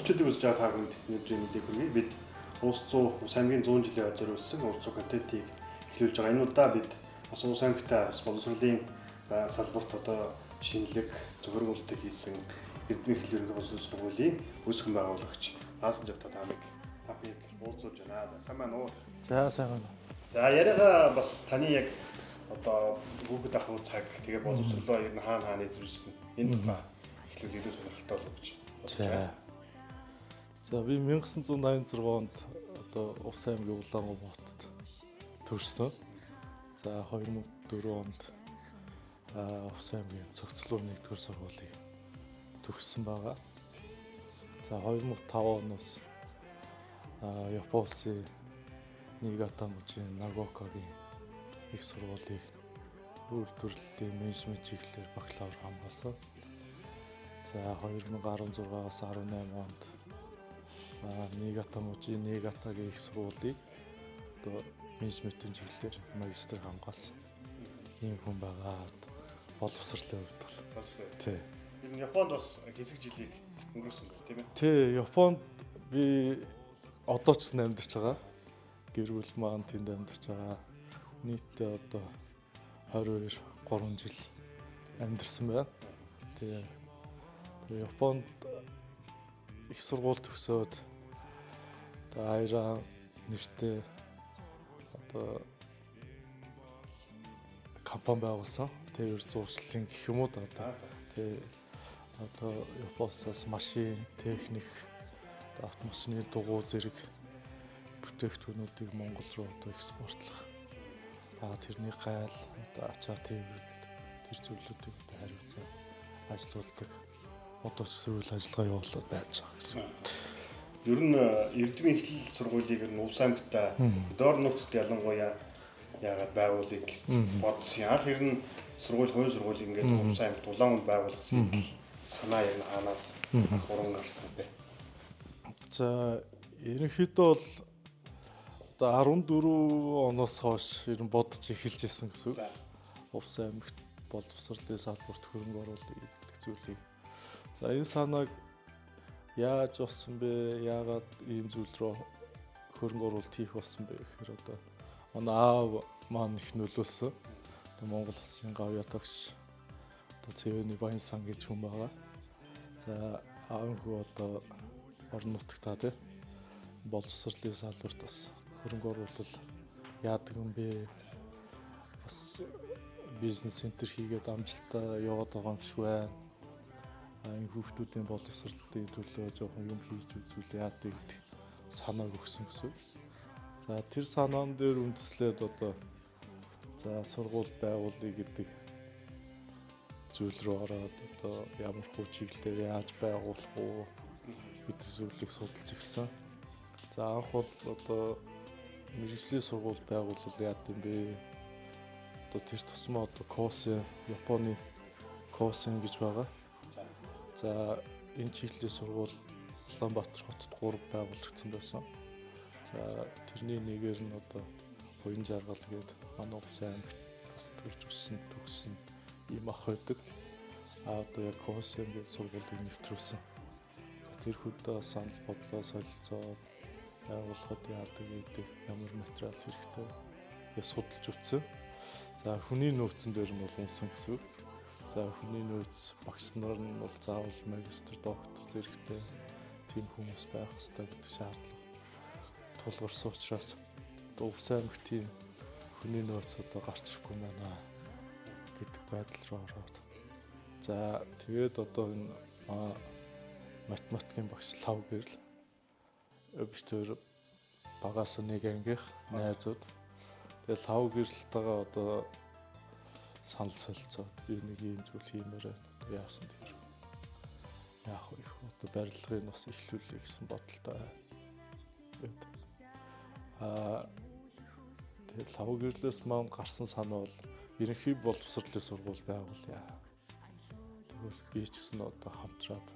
Төвчдийг үзэж байгаа та бүхэнд өнөөдрийн мэдээг хүргэе. Бид Уус 100 Ус аймгийн 100 жилийн зориулсан Уус 100 контентийг эхлүүлж байгаа. Энэ удаа бид бас Уус аймагтай бас боловсролын салбарт одоо шинэлэг зөвхөн хийсэн Эрдмийн хэл ерөнхий боловсрол сургуулийн үүсгэн байгуулагч Баасан Жавта таамыг та бүхнийг уулзуулж байна. Сайн байна уу? За, сайн байна. За, яриагаа бас таны яг одоо хүүхэд ах цаг, тэгээ боловсролоо ер нь хаана хаана эзэмшсэн, энэ тухай эхлүүл илүү сонирхолтой болов гэж бодож байна. За, би 1986 онд одоо Увс аймгийн Улаангуй хотод төрсөн. За, 2004 онд Увс аймгийн Цогцлуур 1-р сургуулийг төгссөн байгаа. За, 2005 оноос Япон улсын Нигата мужийн Нагокагийн их сургуулийг үйлдвэрлэлийн менежмент чиглэлээр бакалавр хамгаалсан. За, 2016-аас 18 онд Нигата мужийн Нигатагийн их сургуулийг одоо менежментийн чиглэлээр магистр хамгаалсан. Ийм хүн байгаа. Боловсролын хувьд бол. Тий. Ер нь Японд бас хэсэг жилийг өнгөрөөсөн байх, тийм ээ? Тий, Японд би одоо ч гэсэн амьдарч байгаа. Гэр бүл маань тэнд амьдарч байгаа. Нийтдээ одоо 22 3 жил амьдарсан байна. Тэгээ Японд их сургууль төгсөөд одоо Айран нэртэй одоо компани байгуулсан. Тэр зуршлын гэх юм уу да одоо. Тэгээ одоо Японоос машин, техник, автомашины дугуй зэрэг бүтээгдэхүүнүүдийг Монгол руу одоо экспортлох. Тэрний гайл, одоо ачаа тээвэр гэдэг тэр зүйлүүдийг одоо хариуцаад ажиллаулдаг. Одоо ч үйл ажиллагаа явуулаад байж байгаа гэсэн. Ер нь Эрдмийн эхлэл сургуулийг ер нь Увс аймагта доор нутагт ялангуяа яагаад байгуулъя гэж бодсон. Анх ер нь сургууль, хувийн сургууль ингээд Увс аймагт Улаан байгуулах санаа ер нь хаанаас уран гарсан бэ? За, ерөнхийдөө бол одоо 14 оноос хойш ер нь бодож эхэлж исэн гэсэн үг. Увс аймагт боловсролын салбарт хөрөнгө оруулах гэдэг зүйлийг. За, энэ санааг яаж болсон бэ? Яагаад ийм зүйл рүү хөрөнгө оруулалт хийх болсон бэ гэхээр одоо манай аав маань их нөлөөлсөн. Одоо Монгол улсын гавьяа тагш одоо Цэвэний Баян сан гэж хүн байгаа. За, аавын хүү одоо орон нутагтаа тий боловсролын салбарт бас хөрөнгө оруулалт яадаг юм бэ? Бас бизнес центр хийгээд амжилттай яваад байгаа юм шиг байна. Энэ хүүхдүүдийн боловсролын төлөө жоохон юм хийж үзвэл яадаг гэдэг санааг өгсөн гэсэн. За, тэр санаан дээр үндэслээд одоо за сургууль байгуулъя гэдэг зүйл рүү ороод одоо ямар хуу чиглэлээр яаж байгуулах уу гэдэг зүйлийг судалж ирсэн. За, анх бол одоо мэргэжлийн сургууль байгуулвал яад юм бэ? Одоо тэр тусмаа одоо Косэн, Японы Косэн гэж байгаа. За, энэ чиглэлийн сургууль Улаанбаатар хотод 3 байгуулагдсан байсан. За, тэрний нэгээр нь одоо Буян жаргал гээд манай Увс аймагт бас төрж өссөн, төгссөн ийм ах байдаг. А одоо яг Косэн гэдэг сургуулийг нэвтрүүлсэн. За, тэр хүнтэй санал бодлоо солилцоод байгуулахад яадаг гэдэг, ямар материал хэрэгтэй гэж судалж үзсэн. За, хүний нөөцөн дээр нь бол унсан гэсэн үг. За, хүний нөөц багш нар нь бол заавал магистр, доктор зэрэгтэй тийм хүмүүс байх ёстой гэдэг шаардлага тулгарсан учраас одоо Увс аймагт тийм хүний нөөц одоо гарч ирэхгүй байна гэдэг байдал руу ороод. За, тэгээд одоо энэ математикийн багш Лав гэрэл бид багаас нэг ангийнх найзууд. Тэгээд Лав гэрэлтэйгээ одоо санал солилцоод би нэг ийм зүйл хиймээр байна. Одоо яасан тэр. Яах вэ? Одоо барилгыг бас эхлүүлье гэсэн бодолтой байдаг. Тэгээд Лав гэрлээс маань гарсан санаа бол ерөнхий боловсролын сургууль байгуулъя. Тэгвэл би ч гэсэн одоо хамтраад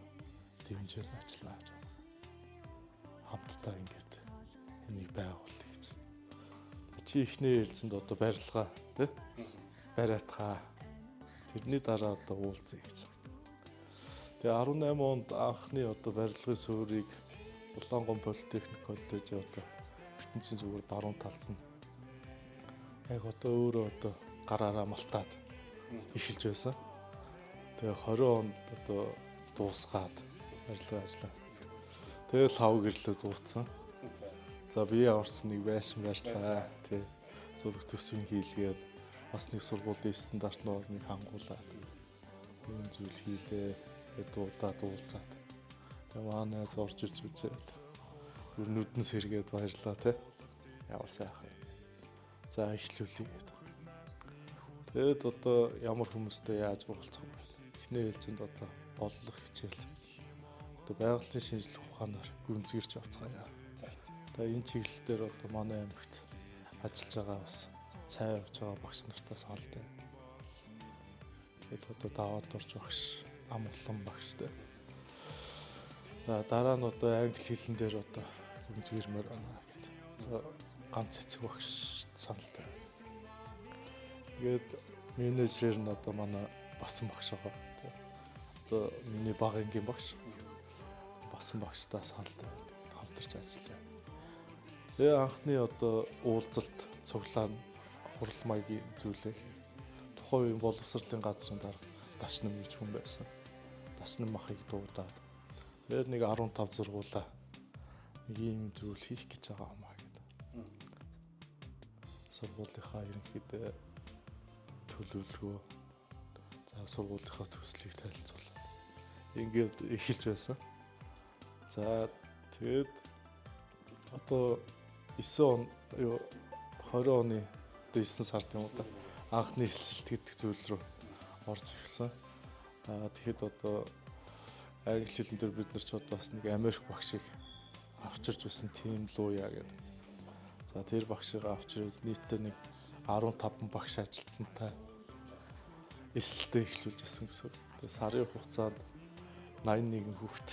дэмжиж ажиллаа. Хамтдаа ингээд энийг байгуулъя гэж. Чи ихний ээлжинд одоо барилгаа тий бариатгаа. Тэрний дараа одоо уулзъя гэж. Тэгээ 18 онд анхны одоо барилгын суурийг Улаангон политехник коллежийн одоо ертөнцийн зүгээр баруун талд нь яг одоо өөрөө одоо гараараа малтаад эхэлж байсан. Тэгээ 20 онд одоо дуусгаад барилгын ажлаа. Тэгээ лав гэрлээ дууцсан. За би ямарсан нэг байшин барьлаа. Тэ зураг төсвийн хийлгээд бас нэг сургуулийн стандарт нормыг хангуулад ийм зүйл хийлээ. Тэгээд дуудаад уулзаад. Тэгээ маа найз орж ирж үзээд ер нь нүдэн сэргээд баярлаа те. Ямар сайхан. За эхлүүлье гэдэг. Тэгэд одоо ямар хүмүүстэй яаж уулзах вэ? Эхний ээлжинд одоо бодлого хичээл. Одоо байгалийн шинжлэх ухаанаар гүнзгийрч явцгаая. Одоо энэ чиглэл дээр одоо манай аймагт ажиллаж байгаа бас сайн явж байгаа багш нартаа санал тавь. Тэгэд одоо даваад орж багш, амгалан багштай. За дараа нь одоо англи хэлэн дээр одоо гүнзгийрмээр байна гэдэг. Ганц эцэг багш санал тавь. Тэгээд менежер нь одоо манай Басан багш байгаа. Одоо миний бага ангийн багш. Басан багштай санал тавиад хамтарч ажиллая. Тэгээ анхны одоо уулзалт цуглаан хурал маягийн зүйлээ тухайн үеийн боловсролын газрын дарга Дашнам гэж хүн байсан. Дашнам махыг дуудаад тэгээд нэг 15 зургуулаа нэг ийм зүйл хийх гэж байгаа юм аа гэдэг. Сургуулийнхаа ерөнхийдөө төлөвлөгөө, за сургуулийнхаа төслийг танилцуулаад ингээд эхэлж байсан. За тэгээд одоо 9 он юу 20 оны одоо 9 сард юм уу да анхны элсэлт гэдэг зүйл рүү орж эхэлсэн. Аа тэгэхэд одоо англи хэлэн дээр бид нар ч одоо бас нэг Америк багшийг авчирч байсан тийм луяа гэдэг. За тэр багшийг авчирвал нийтдээ нэг 15 багш ажилтнтай элсэлтээ эхлүүлж байсан гэсэн. Тэгээ сарын хугацаанд 81 хүүхэд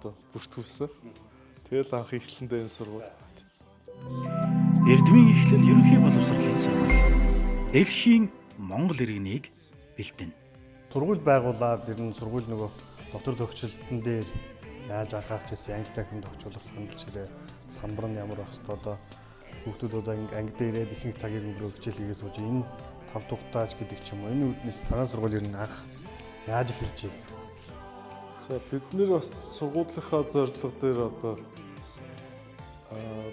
одоо бүртгүүлсэн. Тэгэл анх эхлэндээ энэ сургууль. Эрдмийн эхлэл ерөнхий боловсролын сургууль. Дэлхийн Монгол иргэнийг бэлдэнэ. Сургууль байгуулад ер нь сургууль нөгөө дотор төгчлөлтөн дээр яаж анхаарч ирсэн, анги танхимд тохиолдох сандал ширээ, самбар нь ямар байх хэвээр одоо хүүхдүүд одоо анги дээр ирээд ихэнх цагийг өнгөрөө хичээл хийгээ сууж энэ тав тухтаач гэдэг ч юм уу. Энэ үүднээс танай сургууль ер нь анх яаж эхэлж байна? За бид нэр бас сургуулийнхаа зорилго дээр одоо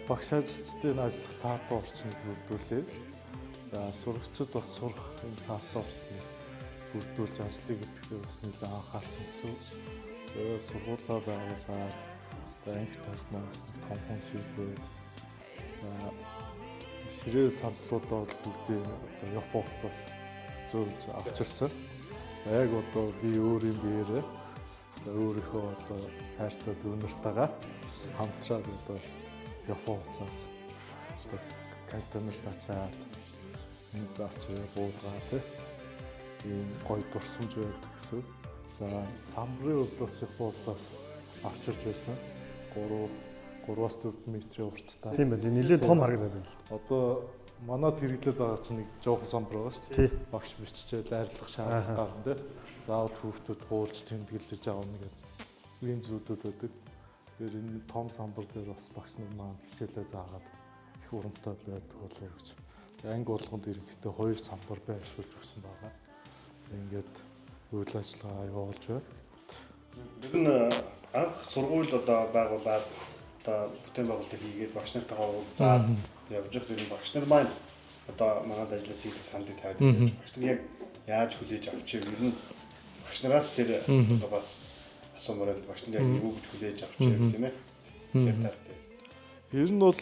багш ажилчдын ажиллах таатай орчныг бүрдүүлээ. За сурагчид бас сурах энэ таатай орчныг бүрдүүлж ажиллая гэдэгтээ бас нэлээд анхаарсан гэсэн. Тэгээд сургуулаа байгуулад за анги талнаа бас нэг томхон шийдвэр. За ширээ сандлуудаа бол бүгдийг одоо Япон улсаас зөөлж авчирсан. Яг одоо би өөрийн биеэрээ за өөрийнхөө одоо хайртай дүүнартайгаа хамтраад одоо Япон улсаас одоо контейнерт ачаад энд авчираа буулгаа тий. Ийм гоё дурсамж байдаг гэсэн. За самбарын хувьд бас Япон улсаас авчирч байсан. 3-4 метрийн урттай. Тийм байна. Нэлээд том харагдаад байна л. Одоо манад хэрэглээд байгаа чинь нэг жоохон самбар байгаа шүү дээ. Багш биччихэл арилгах шаардлага гарна тий. Заавал хүүхдүүд хуулж тэмдэглэж авна гэдэг ийм зүйлүүд байдаг. Тэгэхээр энэ том самбар дээр бас багш нар маань хичээлээ заагаад их урамтай байдаг болов уу гэж. Анги болгонд ерөнхийдөө 2 самбар байршуулж өгсөн байгаа. Ингээд үйл ажиллагаа явуулж байна. Ер нь анх сургууль одоо байгуулад одоо бүтээн байгуулалтыг хийгээд багш нартайгаа уулзаад явж байхад ер нь багш нар маань одоо манад ажиллаж хийх саналыг тавиад байж багш нар яг яаж хүлээж авч ер нь багш нараас тэр одоо бас асуумаар л багш нар яг юу гэж хүлээж авч тийм ээ. Тэр тал дээр. Ер нь бол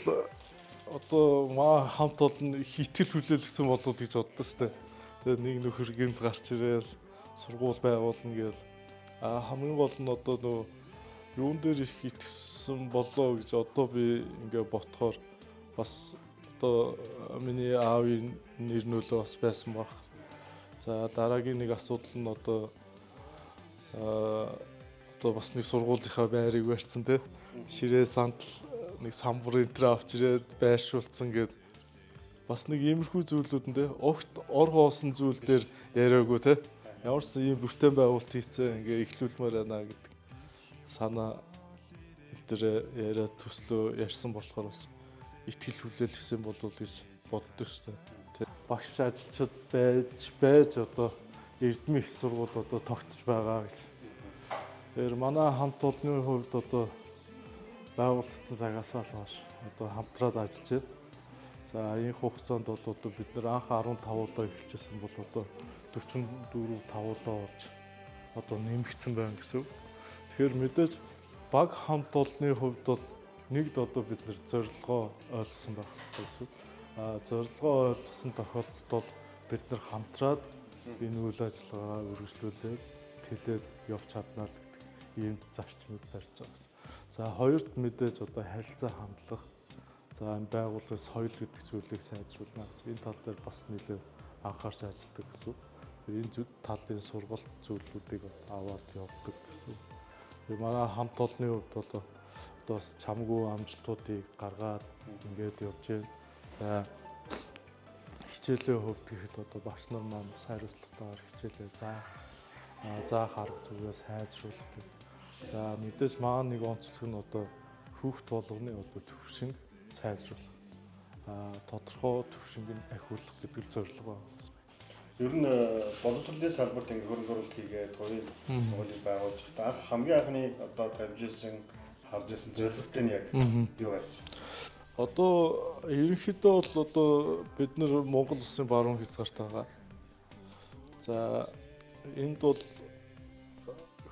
одоо маа хамт олон их итгэл хүлээлгэсэн болов гэж боддоо шүү дээ. Тэгээ нэг нөхөр гинт гарч ирээл сургууль байгуулна гээл. А хамгийн гол нь одоо нөө юун дээр их итгэсэн болоо гэж одоо би ингээ ботхоор бас одоо миний аавын нэр нөлөө бас байсан баг. За дараагийн нэг асуудал нь одоо одоо бас нэг сургуулийнхаа байрыг барьсан тий. Ширээ сандал нэг самбар энэ төр авч ирээд байршуулсан гэд бас нэг иймэрхүү зүйлүүд нь тий. Огт ор хоосон зүйл дээр яриаггүй тий. Ямар ч ийм бүтээн байгуулалт хийцээ ингээ эхлүүлмээр байна гэдэг санаа энэ яриа төслөө ярьсан болохоор бас итгэл хүлээл гэсэн болов гэж боддог шүү дээ. Багш ажилчид байж одоо Эрдмийн их сургууль одоо тогтож байгаа гэж. Тэгэхээр манай хамт олонны хувьд одоо байгуулагдсан цагаас л хойш одоо хамтраад ажиллаж байна. За энэ хугацаанд бол одоо бид нэр анх 15 удаа эхэлжсэн бол одоо 44 5 удаа болж одоо нэмэгдсэн байна гэсэн. Тэгэхээр мэдээж баг хамт олонны хувьд бол нэгд одоо бид нэр зорилгоо ойлгосон байх хэрэгтэй гэсэн. А зорилгоо ойлгосон тохиолдолд бол бид нар хамтраад энэ үйл ажиллагаа үргэлжлүүлээд тэлээд явж чадна л гэдэг ийм зарчмыг барьж байгаа гэсэн. За хоёрт мэдээж одоо харилцаа хандлага, за энэ байгууллагын соёл гэдэг зүйлийг сайжруулна гэж энэ тал дээр бас нэлээд анхаарч ажилладаг гэсэн. Энэ зүйл талын сургалт зүйлүүдийг аваад явдаг гэсэн. Тэгээ манай хамт олонны хувьд бол одоо бас чамгүй амжилтуудыг гаргаад ингээд явж байна. За хичээлийн хувьд гэхэд одоо багш нар маань бас хариуцлагатайгаар хичээлээ заах арга зүгээ сайжруулах гэдэг. За мэдээж маань нэг онцлог нь одоо хүүхд болгоны одоо төвшинг сайжруулах. Тодорхой төвшинг нь ахиулах гэдэг л зорилго байна. Ер нь боловсролын салбарт ингээ хөрөнгө оруулалт хийгээд хувийн сургуулийг байгуулж анх хамгийн анхны одоо тавьж ирсэн харж ирсэн зорилготой нь яг юу байсан? Одоо ерөнхийдөө бол одоо бид нар Монгол улсын баруун хязгаарт байгаа. За энд бол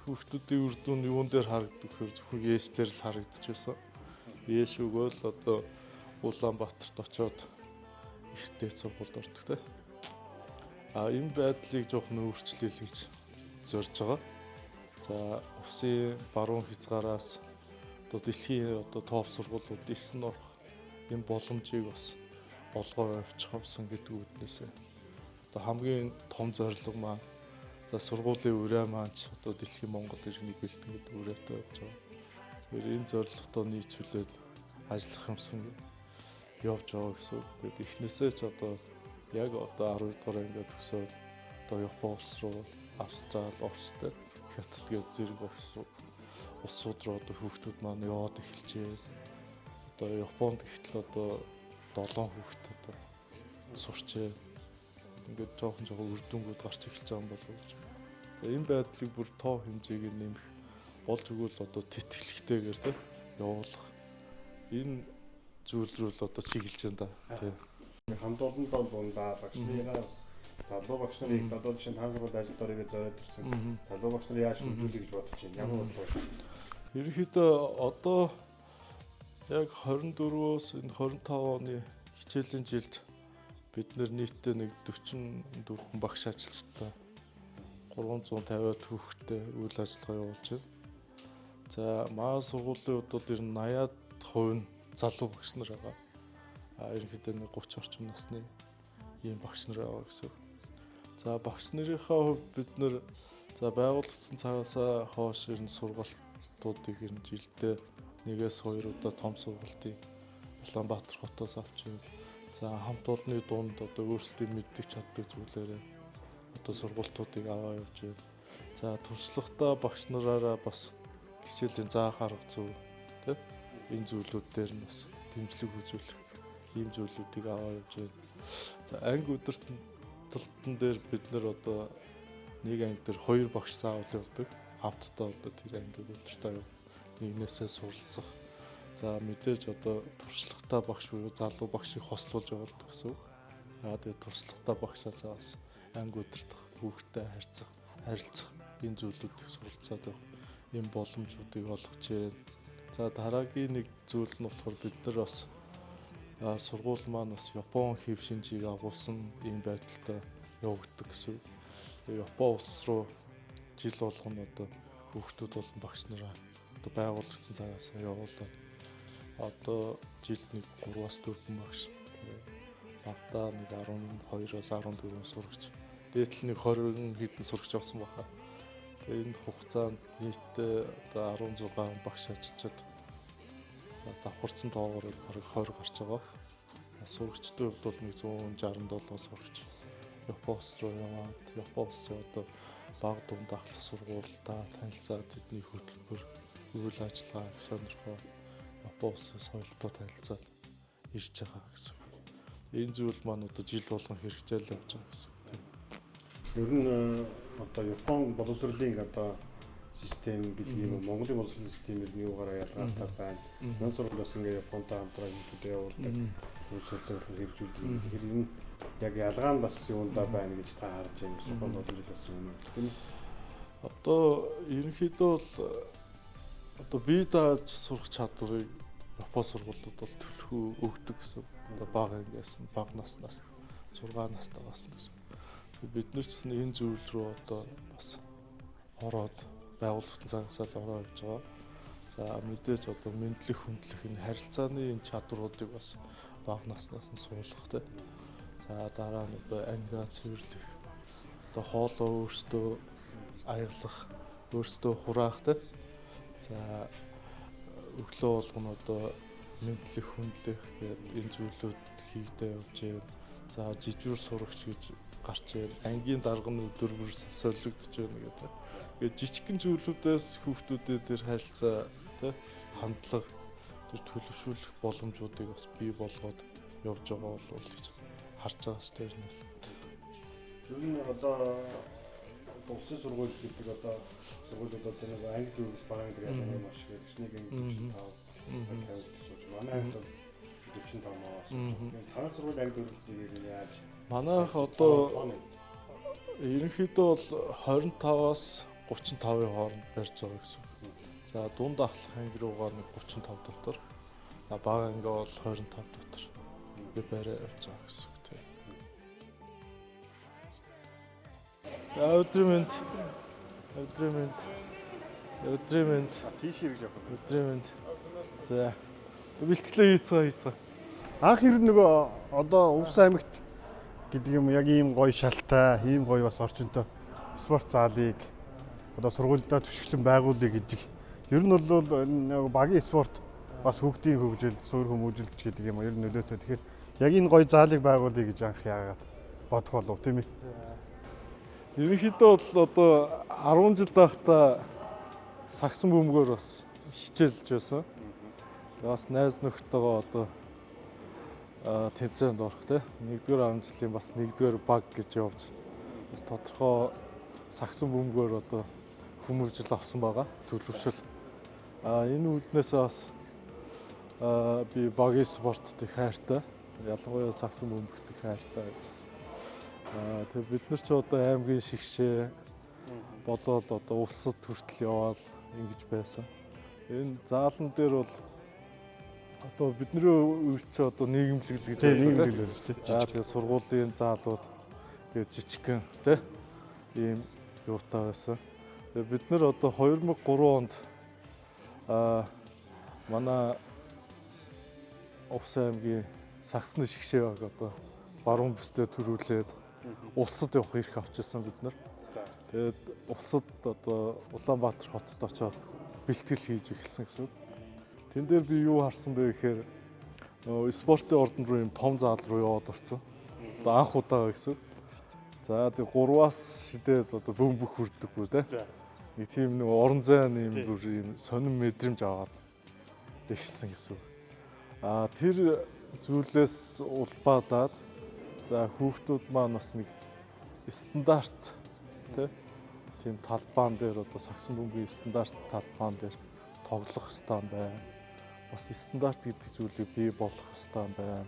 хүүхдүүдийн үр дүн юун дээр харагдах гэхээр зөвхөн ЕС дээр л харагдаж байсан. ЕС өгөөл одоо Улаанбаатарт очиод ихтэй сургуульд ордог те. А энэ байдлыг жоохон өөрчлөе л гэж зорж байгаа. За улсын баруун хязгаараас одоо дэлхийн одоо топ сургуулиуд 9 орох энэ боломжийг бас олгоо авчих юмсан гэдэг үүднээс одоо хамгийн том зорилго маань за сургуулийн үрээ маань ч одоо дэлхийн Монгол иргэнийг бэлтгэн гэдэг үрээтэй байж байгаа. Тэгэхээр энэ зорилготоо нийцүүлээд ажиллах юмсан явж байгаа гэсэн үг. Тэгээд эхнээсээ ч одоо яг одоо 12 дугаар ангиа төгсөөд одоо Япон улс руу, Австрали, Оростой, Хятад гээд зэрэг улсууд руу одоо хүүхдүүд маань яваад эхэлжээ. Одоо Японд гэхтэл одоо 7 хүүхэд одоо сурчээ. Ингээд жоохон жоохон үр дүнгууд гарч эхэлж байгаа юм болов уу гэж. За энэ байдлыг бүр тоо хэмжээг нь нэмэх болж өгвөл одоо тэтгэлэгтэйгээр тэ явуулах энэ зүйл рүү л одоо чиглэж байна да. Тийм. Хамт олондоо дундаа багш нарыгаа бас залуу багш нарыг одоо жишээ нь хаан сургуульд ажилд орё гэж зориод ирсэн. Залуу багш нарыг яаж хөгжүүлэх гэж бодож байна? Ямар бодлоо? Ерөнхийдөө одоо яг 24-өөс энэ 25 оны хичээлийн жилд бид нэр нийтдээ нэг 44 багш ажилчтай 350-аад хүүхэдтэй үйл ажиллагаа явуулж байна. За манай сургуулийн хувьд бол ер нь 80% нь залуу багш нар байгаа. А ерөнхийдөө нэг 30 орчим насны ийм багш нар байгаа гэсэн. За багш нарынхаа хувьд бид нэр за байгуулагдсан цагаасаа хойш ер нь сургалтуудыг ер нь жилдээ 1-2 удаа том сургалтыг Улаанбаатар хотоос авч байна. За хамт олонны дунд одоо өөрсдийн мэддэг чаддаг зүйлээрээ одоо сургалтуудыг аваа явж байна. За туршлагатай багш нараараа бас хичээлийн заах арга зүй тэ энэ зүйлүүд дээр нь бас дэмжлэг үзүүлэх ийм зүйлүүдийг аваа явж байна. За анги удирдалтан дээр бид нар одоо нэг анги дээр 2 багш заавал явдаг. Хамтдаа одоо тэр ангийг удирдах яв. Нэгнээсээ суралцах. За мэдээж одоо туршлагатай багш буюу залуу багшийг хослуулж явуулдаг гэсэн үг. Аа тэгээд туршлагатай багшаасаа бас анги удирдах, хүүхдтэй харьцах, харилцах энэ зүйлүүдийг суралцаад явах ийм боломжуудыг олгож байна. За дараагийн нэг зүйл нь болохоор бид нар бас сургууль маань бас Япон хэв шинжийг агуулсан ийм байдалтай явагддаг гэсэн үг. Япон улс руу жил болгоно одоо хүүхдүүд болон багш нараа одоо байгуулагдсан цагаас явуулаад одоо жилд нэг 3-аас 4 багш, багтаа нэг 12-оос 14 сурагч, дээдл нэг 20 хэдэн сурагч явсан баха. Тэгээ энэ хугацаанд нийтдээ одоо 16 багш ажиллаж давхарцсан тоогоор бараг 20 гарч байгаа. Сурагчдын хувьд бол нэг 167 сурагч Япон улс руу яваад Япон улсын одоо Бага дунд ахлах сургуультай танилцаад тэдний хөтөлбөр, үйл ажиллагааг сонирхоо Япон улсын соёлтой танилцаад ирж байгаа гэсэн. Энэ зүйл маань одоо жил болгон хэрэгжээл явж байгаа гэсэн. Ер нь одоо Япон боловсролын одоо систем гэдэг юм уу, Монголын боловсролын систем ер нь юугаараа ялгаатай байна? Мөн сургууль бас ингээ Японтой хамтран ажлуудаа явуулдаг, үйл зөвхөн хэрэгжүүлдэг. Тэгэхээр энэ яг ялгаа нь бас юундаа байна гэж та харж байна? Японд олон жил болсон юм тийм үү? Одоо ерөнхийдөө бол одоо бие дааж сурах чадварыг Япон сургуулиуд бол төлхөө өгдөг гэсэн. Одоо бага ангиас нь бага наснаас 6 настайгаас нь гэсэн. Бид нар ч гэсэн энэ зүйл рүү одоо бас ороод байгууллагын цагаас л ороо явж байгаа. За мэдээж одоо мэдлэг хүндлэх энэ харилцааны энэ чадваруудыг бас бага наснаас нь суулгах те. За дараа нь одоо ангиа цэвэрлэх, одоо хоолоо өөрсдөө аяглах, өөрсдөө хураах те. За өглөө болгоно одоо мэдлэг хүндлэх гэдэг энэ зүйлүүд хийгдээ явж байна. За жижүүр сурагч гэж гарч ирэл ангийн дарга нь өдөр бүр солигдож байна гэдэг. Тэгээд жижигхэн зүйлүүдээс хүүхдүүдэд тэр харилцаа тэ хандлага тэр төлөвшүүлэх боломжуудыг бас бий болгоод явж байгаа бол гэж харж байгаа ш тэр нь. Ер нь одоо улсын сургууль гэдэг одоо сургуулиуд одоо нэг анги дөрвөл бага анги ялгаа маш их гэж нэг анги 45 50 сууж манай анги бол 45 маа сууж. Танай сургууль анги дөрвөлтийг яаж? Манайх одоо ерөнхийдөө бол 25-аас 35-ын хооронд барьж байгаа гэсэн. За дунд ахлах анги руугаа нэг 35 дотор, бага анги бол 25 дотор би бариа явж байгаа гэсэн үг тийм. За өдрийн мэнд. Өдрийн мэнд. Өдрийн мэнд. Тийшээ гэж явах. Өдрийн мэнд. За бэлтгэлээ хийцгаа. Анх ер нь нөгөө одоо Увс аймагт гэдэг юм яг ийм гоё шалтай, ийм гоё бас орчинтой спорт заалыг одоо сургуульдаа түшиглэн байгуулъя гэдэг. Ер нь бол багийн спорт бас хүүхдийн хөгжилд, суур хүмүүжилт гэдэг юм ер нь нөлөөтэй. Тэгэхээр яг энэ гоё заалыг байгуулъя гэж анх яагаад бодох болов тийм ээ? Ерөнхийдөө бол одоо 10 жил байхдаа сагсан бөмбөгөөр бас хичээлж байсан. Бас найз нөхдөйгөө одоо тэмцээнд орох те. 1-р 10 жилийн бас 1-р баг гэж явж бас тодорхой сагсан бөмбөгөөр одоо хүмүүжил авсан байгаа. Төлөвшөл. Энэ үүднээс бас би багийн спортод их хайртай. Ялангуяа сагсан бөмбөгт их хайртай гэж. Тэгээ бид нар ч одоо аймгийн шигшээ болоод одоо улсад хүртэл яваал ингэж байсан. Энэ заалан дээр бол одоо бидний үе чи одоо нийгэмлэгэл гэж нийгэмлэгэл шүү дээ. За тэгээ сургуулийн заал бол тэгээ жижигхэн тий ийм юутай байсан. Тэгээ бид нар одоо 2003 онд манай Увс аймгийн сагсны шигшээ баг одоо баруун бүсдээ төрүүлээд улсад явах эрх авчихсан бид нар. Тэгээд улсад одоо Улаанбаатар хотод очиод бэлтгэл хийж эхэлсэн гэсэн үг. Тэн дээр би юу харсан бэ гэхээр нөгөө спортын ордон руу юм том заал руу яваад орсон. Одоо анх удаага гэсэн. За тэг 3-аас шидээд одоо бөмбөг хүрдэггүй те. Нэг тийм нэг орон зайн юм бүр юм сонин мэдрэмж аваад эхэлсэн гэсэн үг. Тэр зүйлээс улбаалаад за хүүхдүүд маань бас нэг стандарт тий тийм талбаан дээр одоо сагсан бөмбөгийн стандарт талбаан дээр тоглох ёстой юм байна. Бас стандарт гэдэг зүйлийг бий болгох ёстой юм байна.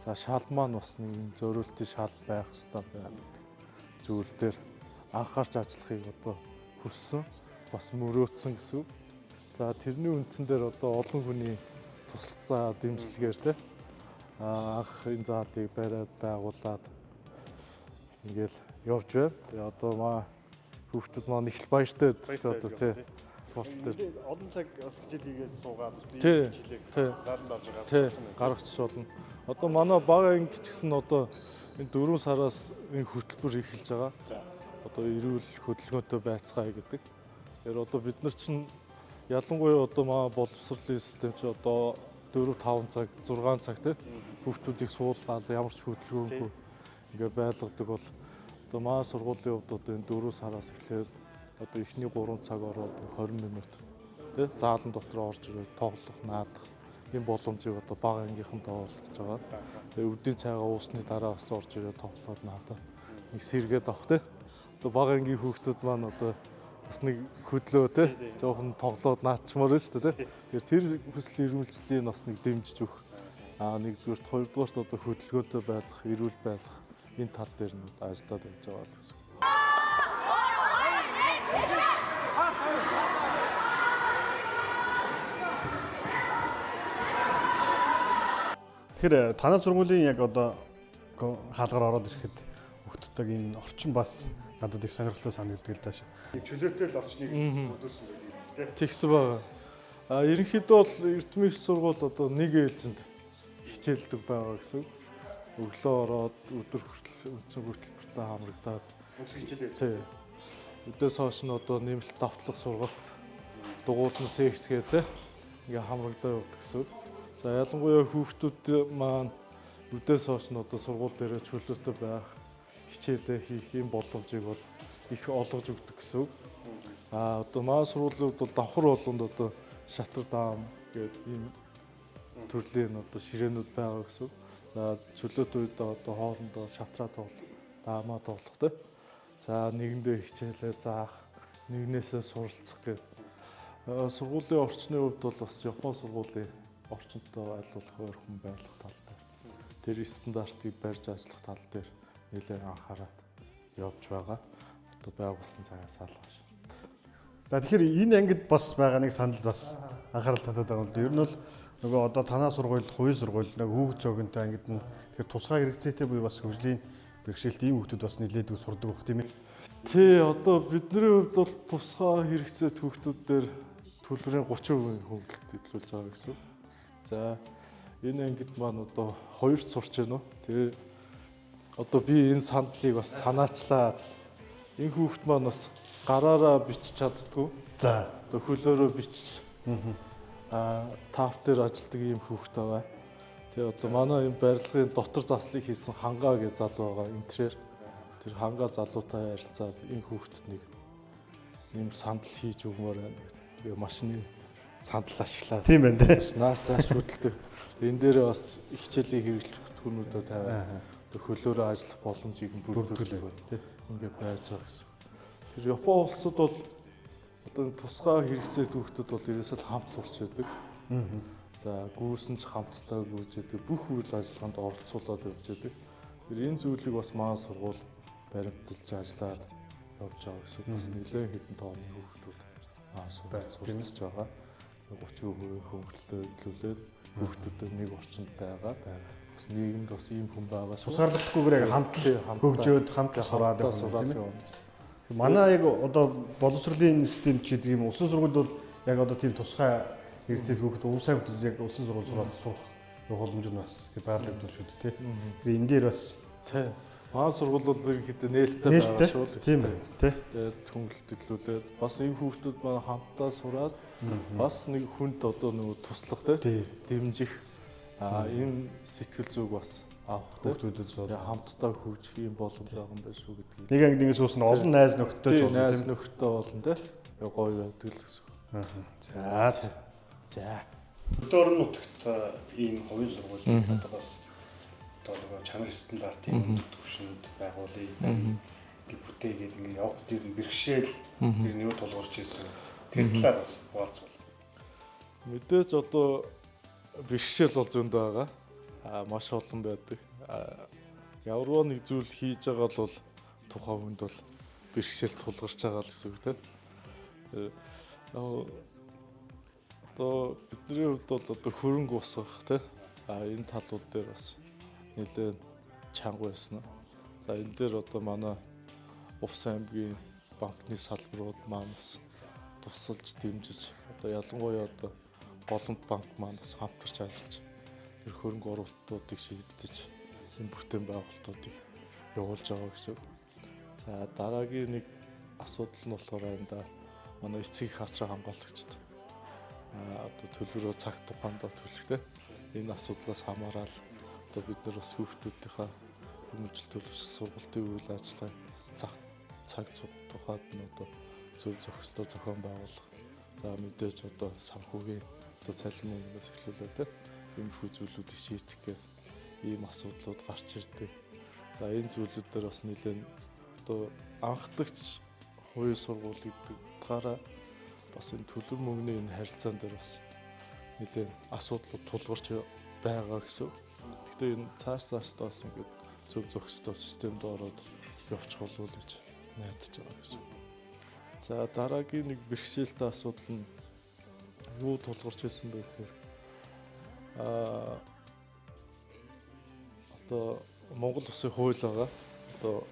За шал маань бас нэг зориултын шал байх ёстой байна гэдэг зүйл дээр анхаарч ажиллахыг одоо хүссэн, бас мөрөөдсөн гэсэн үг. За тэрний үндсэн дээр одоо олон хүний тусцаа дэмжлэгээр тий анх энэ заалыг бариад байгуулад ингээл явж байна. Тэгээ одоо маа хүүхдүүд маань их л баяртай байдаг одоо тий спорт дээр олон цаг бас хичээл хийгээд суугаад би хичээлийг зааланд орж байгаа. Гаргачих болно. Одоо манай бага анги ч гэсэн одоо энэ 4 сараас энэ хөтөлбөр эхэлж байгаа. Одоо эрүүл хөдөлгөөнтэй байцгаая гэдэг. Тэгэхээр одоо бид нар чинь ялангуяа одоо маа боловсролын систем чи одоо 4 5 цаг 6 цаг тий хүүхдүүдийг суулгаад ямар ч хөдөлгөөнгүй ингээ байлгадаг бол Одоо манай сургуулийн хувьд одоо энэ 4 сараас эхлээд одоо эхний 3 цаг ороод 20 минут тий заалан дотор орж ирээд тоглох, наадах ийм боломжийг одоо бага ангийнханд олгож байгаа. Тэгээ өвдийн цайгаа уусны дараа бас орж ирээд тоглоод наадах нэг сэргээд авах тий. Одоо бага ангийн хүүхдүүд маань одоо бас нэг хөдлөө тий жоохон тоглоод наадчмаар байна шүү дээ тий. Тэгэхээр тэр хүсэл эрмэлзлийг бас нэг дэмжиж өгөх. Аа нэгдүгürt, хоёрдугаарт одоо хөдөлгөөнтэй байх, эрүүл байх энэ тал дээр нь ажиллаад явж байгаа л гэсэн. Тэгэхээр танай сургуулийн яг одоо хаалгаар ороод ирэхэд хүүхдтэйг энэ орчин бас надад их сонирхолтой санагддаг л дааш. Чөлөөтэй л орчныг хөдөлсөн байдаг тийм. Тэгсэн байгаа. А ерөнхийдөө бол Эрдмийн их сургууль одоо нэг ээлжинд хичээлдэг байгаа гэсэн үг. Өглөө ороод өдөр хүртэл үндсэн хөтөлбөртөө хамрагдаад үндсэн хичээлээ. Тий. Өдөөс хойш нь одоо нэмэлт давтлах сургалт дугуулна секцгээ тий. Ингээ хамрагдаа явдаг гэсэн үг. За ялангуяа хүүхдүүд маань өдөөс хойш нь одоо сургууль дээрээ чөлөөтэй байх, хичээлээ хийх юм боломжийг бол их олгож өгдөг гэсэн үг. А одоо манай сургуулийн хувьд бол давхар болгонд одоо шатар даам гэдэг ийм төрлийн одоо ширээнүүд байгаа гэсэн үг. За чөлөөт үед одоо хоорондоо шатраа тоглох, даамаа тоглох тий. За нэгэндээ хичээлээ заах, нэгнээсээ суралцах гэдэг. Сургуулийн орчны хувьд бол бас Япон сургуулийн орчинтой аль болох ойрхон байх тал дээр тэр стандартыг барьж ажиллах тал дээр нэлээд анхаарат явж байгаа. Одоо байгуулсан цагаас л хойш. За тэгэхээр энэ ангид бас байгаа нэг санал бас анхаарал татаад байгаа юм л да. Ер нь бол нөгөө одоо танаа сургууль, хувийн сургууль нөгөө хүүхд зөөгөнтэй ангид нь тэгэхээр тусгай хэрэгцээтэй буюу бас хөгжлийн бэрхшээлт ийм хүүхдүүд бас нэлээдгүй сурдаг байх тийм ээ. Тий, одоо бидний хувьд бол тусгай хэрэгцээт хүүхдүүд дээр төлбөрийн 30% хөнгөлөлт хөдөлгүүлж байгаа гэсэн. За энэ ангид маань одоо 2 сурч байна уу? Тэгээ одоо би энэ сандлыг бас санаачлаад энэ хүүхд маань бас гараараа бичиж чаддгүй. За одоо хөлөөрөө бичиж. Таав дээр ажилтдаг ийм хүүхд байгаа. Тэгээ одоо манай энэ барилгын дотор заслыг хийсэн хангаа гэж залуу байгаа энтрээр. Тэр хангаа залуутай ярилцаад энэ хүүхдэд нэг ийм сандал хийж өгмөр байна гэдэг. Тэгээ машины сандал ашиглаад. Тийм байна те. Бас наас цааш хөдөлдөг. Энэ дээр бас хичээлийн хэрэглэх түнүүдээ тавиад хөлөөрөө ажиллах боломжийг нь бүрдүүлэх тий. Ингээд байж байгаа гэсэн. Тэр Япон улсад бол одоо тусгай хэрэгцээт хүүхдүүд бол ерөөсөө л хамт сурч байдаг. За гүйсэн ч хамтдаа гүйж байдаг. Бүх үйл ажиллагаанд оролцуулаад явж байдаг. Тэр энэ зүйлийг бас манай сургууль баримталж ажиллаад явж байгаа гэсэн. Бас нэлээд хэдэн тооны хүүхдүүд манай сургууль суралцж байгаа. 30% хөнгөлөлтөө хөдлүүлээд хүүхдүүдэд нэг орчинд байгаа. Бас нийгэмд бас ийм хүн байгаа шүү. Тусгаарлагдахгүйгээр яг хамт хөгжөөд хамт сураад явна тийм ээ. Манай яг одоо боловсролын систем ч гэдэг юм улсын сургуульд бол яг одоо тийм тусгай хэрэгцээтэй хүүхэд улсын хүүхдүүд яг улсын сургууль сураад сурах боломж нь бас хязгаарлагдвал шүү дээ тий. Тэгэхээр энэ дээр бас тий. Манай сургууль бол ерөнхийдөө нээлттэй байгаа шүү л тийм ээ тий. Тэгээд хөнгөлөлт хөдлүүлээд бас энэ хүүхдүүд маань хамтдаа сураад бас нэг хүнд одоо нөгөө туслах тий дэмжих ийм сэтгэл зүг бас авах хүүхдүүдэд хамтдаа хөгжих юм боломж байгаа юм байна шүү гэдгийг. Нэг анги нэгээс уусна олон найз нөхдөд болно. Найз нөхдөд болно тий. Гоё байдаг л гэсэн. За. За. Хөдөө орон нутагт ийм хувийн сургууль одоо бас одоо нөгөө чанар стандартын түвшинд байгуулъя гэж бүтээгээд ингэ явах дээр нь бэрхшээл тэр нь юу тулгарч ирсэн. Тэр талаар бас хуваалцвал. Мэдээж одоо бэрхшээл бол зөндөө байгаа. Маш олон байдаг. Ямарваа нэг зүйл хийж байгаа бол тухайн хүнд бол бэрхшээл тулгарч байгаа л гэсэн үг тийм. Одоо бидний хувьд бол одоо хөрөнгө босгох тийм. Энэ талууд дээр бас нэлээд чанга байсан. За энэ дээр одоо манай Увс аймгийн банкны салбарууд маань бас тусалж дэмжиж одоо ялангуяа одоо Голомт банк маань бас хамтарч ажиллаж тэр хөрөнгө оруулалтуудыг шийдэж энэ бүтээн байгуулалтуудыг явуулж байгаа гэсэн. За дараагийн нэг асуудал нь болохоор энэ да манай эцэг их асраа хамгаалагчид одоо төлбөрөө цаг тухайдаа төлөх те энэ асуудлаас хамаарал одоо бид нар бас хүүхдүүдийнхээ хөгжил төлөвшсөн сургалтын үйл ажиллагааг цаг тухайд нь одоо зөв зохистой зохион байгуулах. За мэдээж одоо санхүүгийн одоо цалин мөнгнөөс эхлүүлээ те иймэрхүү зүйлүүдийг шийдэх гэх ийм асуудлууд гарч ирдэг. За энэ зүйлүүд дээр бас нэлээд одоо анхдагч хувийн сургууль гэдэг утгаараа бас энэ төлөв мөнгөний энэ харилцаан дээр бас нэлээд асуудлууд тулгарч байгаа гэсэн. Гэхдээ энэ цааш цаашдаа бас ингээд зөв зохистой системд ороод явчих болов уу гэж найдаж байгаа гэсэн. За дараагийн нэг бэрхшээлтэй асуудал нь юу тулгарч ирсэн бэ гэхээр одоо Монгол Улсын хууль байгаа. Одоо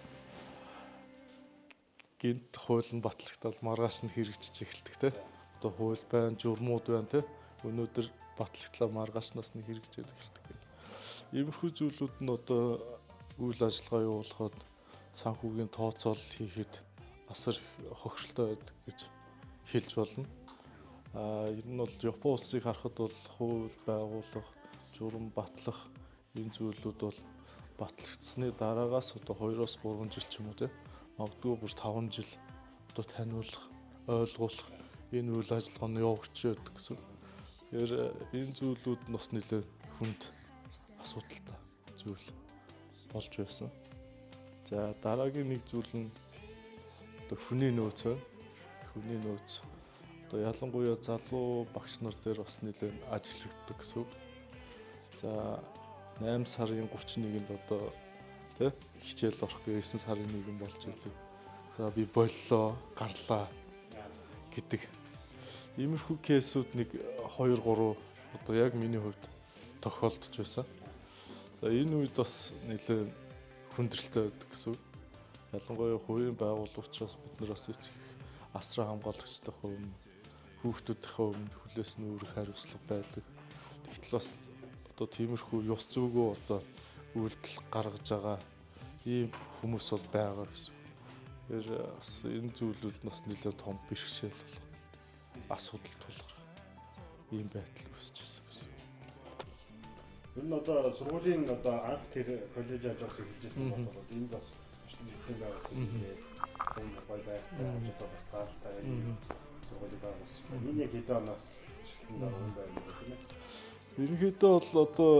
гинт хууль нь батлагдаад маргааш нь хэрэгжиж эхэлдэг те. Одоо хууль байна, журмууд байна те. Өнөөдөр батлагдлаа маргаашнаас нь хэрэгжиж эхэлдэг гэх. Иймэрхүү зүйлүүд нь одоо үйл ажиллагаа явуулахад санхүүгийн тооцоолол хийхэд асар хохиролтой байдаг гэж хэлж болно. Ер нь бол Япон улсыг харахад бол хууль байгуулах, журам батлах энэ зүйлүүд бол батлагдсаны дараагаас одоо 2-3 жил ч юм уу те магадгүй бүр 5 жил одоо таниулах, ойлгуулах энэ үйл ажиллагаа нь явагдаж байдаг гэсэн. Тэгэхээр энэ зүйлүүд нь бас нэлээд хүнд асуудалтай зүйл болж байсан. За дараагийн нэг зүйл нь одоо хүний нөөц байна. Хүний нөөц одоо ялангуяа залуу багш нар дээр бас нэлээд ажиллагддаг гэсэн үг. За 8 сарын 31-нд одоо тэ хичээл орох гээ 9 сарын 1 болж илээ. За би боллоо, гарлаа гэдэг. Иймэрхүү кейсүүд нэг 2 3 одоо яг миний хувьд тохиолдож байсан. За энэ үед бас нэлээд хүндрэлтэй байдаг гэсэн үг. Ялангуяа хувийн байгууллага учраас бид нар бас эцэг асран хамгаалагчдын өмнө хүүхдүүдийнхээ өмнө хүлээс нь үүрэх хариуцлага байдаг. Тэгтэл бас одоо тиймэрхүү ёс зүйгөө одоо үйлдэл гаргаж байгаа ийм хүмүүс бол байгаа гэсэн. Тэгэхээр бас энэ зүйлүүд нь бас нэлээд том бэрхшээл болох асуудал тулгарх ийм байдал үүсэж байсан гэсэн. Ер нь одоо сургуулийн одоо анх тэр коллеж ажаас эхэлж байсан болоод энд бас бүтээн байгуулалт хийгээд энэ гой байртай одоо бас заалтай сургуулийг байгуулсан. Энэ яг хэдэн оноос шилжүүлэн орсон байна гэх юм ээ. Ерөнхийдөө бол одоо